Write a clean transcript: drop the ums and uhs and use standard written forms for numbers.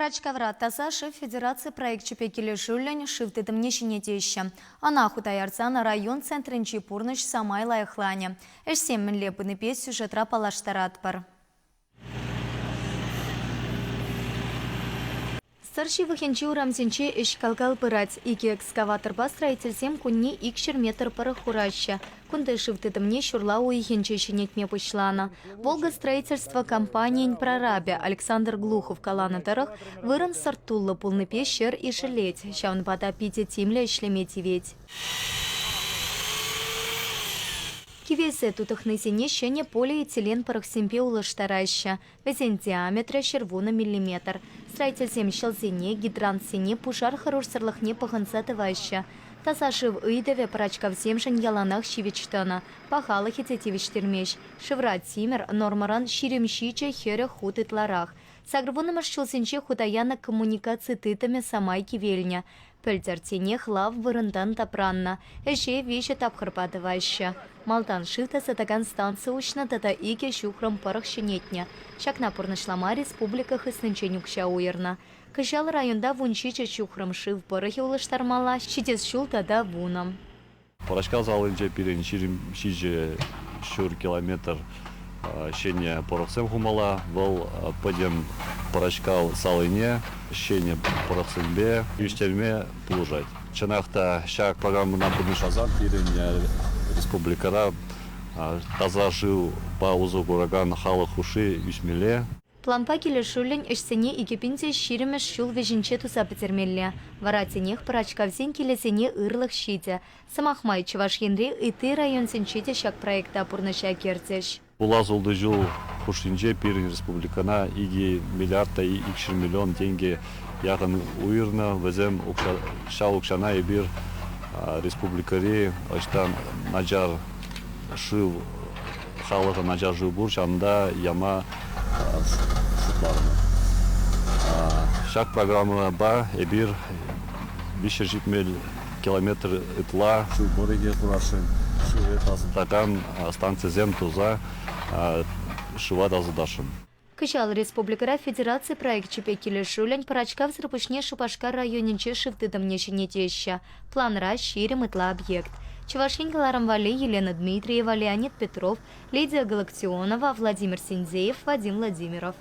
Пӑрачкавра Таса шыв федераци проекчӗпе килӗшӳллӗн шыв тытӑмне ҫӗнетеҫҫӗ. Ӑна хута ярсан район центрӗнчи пурнӑҫ самай лайӑхланӗ. Ӗҫсем мӗнле пынипе сюжетра паллаштаратпӑр. Сӑр ҫывӑхӗнчи урамсенче ӗҫ кал-кал пырать. Икӗ экскаваторпа строительсем кунне 200 метр пӑрӑх хураҫҫӗ. Кунти шыв тытӑмне ҫурла уйӑхӗнче ҫӗнетме пуҫланӑ. Волга строительство компанийӗн прорабӗ Александр Глухов каланӑ тӑрӑх, вырӑн сӑрт-туллӑ пулнипе ҫӗр ишӗлет, ҫавӑнпа та питӗ тимлӗ ӗҫлеме тивет. Кивелсе тутӑхнисене ҫӗнӗ полиэтилен пӑрӑхсемпе улӑштараҫҫӗ. Вӗсен диаметрӗ 110 миллиметр. Строительсем ҫӑлсене, гидрантсене пушар хӑрушсӑрлӑхне пӑхӑнса тӑваҫҫӗ. Таса шыв ыйтӑвӗ пӑрачкавсемшӗн яланах ҫивӗч тӑнӑ, пахалӑхӗ те тивӗҫтермест. Шывра тимӗр нормӑран 27 40 хут ытларах. Сакӑрвуннӑмӗш ҫулсенче хута янӑ коммуникаци тытӑмӗ самай кивелнӗ. Пӗлтӗр тинех лав вырӑнтан тапраннӑ. Ӗҫе виҫӗ тапхӑрпа тӑваҫҫӗ. Малтан шыв тасатакан станци уҫнӑ тата икӗ ҫухрӑм пӑрӑх ҫӗнетнӗ. Ҫакна пурнӑҫлама республика хыснинчен укҫа уйӑрнӑ. Кӑҫал районта 17 ҫухрӑм шыв пӑрӑхӗ улӑштармалла, ҫитес ҫул тата вунӑ. Пӑрачкав салинче пирӗн 27 ҫур километр ҫӗнӗ пӑрӑхсем хумалла. Вӑл пӗтӗм Пӑрачкав салине ҫӗнӗ пӑрӑхсемпе тивӗҫтерме пулӑшать. Чӑнах та ҫак программӑна пурнӑҫласан пирӗн республикӑра таса шывпа усӑ куракан халӑх хушши ӳсмелле. Планпа килӗшӳллӗн ӗҫсене 2020-мӗш ҫул вӗҫӗнче туса пӗтермелле. Вара тинех пӑрачкавсен килӗсене ырлӑх ҫитӗ. Сӑмах май, Чӑваш Енри ытти районсенче те ҫак проекта пурнӑҫа кӗртӗҫ. Пулас ултӑ ҫул хушшинче пирӗн республикӑна 2 миллиард та 200 миллион тенкӗ яхӑн уйӑрнӑ. Вӗсем ҫав укҫана эпир республикӑри ӑҫтан начар шыв халӑхӑн начар шыв пур, ҫавӑнта яма шутларӑмӑр. Ҫак программӑпа эпир 370 километр ытла шыв пӑрӑхӗ хурасшӑн, шывӗ тасатакан станцисем туса шыва тасатасшӑн. Кӑҫал республикӑра федераци проекчӗпе килӗшӳллӗн Пӑрачкавсӑр пуҫне Шупашкар районӗнче шыв тытӑмне ҫӗнетеҫҫӗ. Планра 20 ытла объект. Чӑваш Ен кӑларӑм валли Елена Дмитриева, Леонид Петров, Лидия Галактионова, Владимир Синдеев, Вадим Владимиров.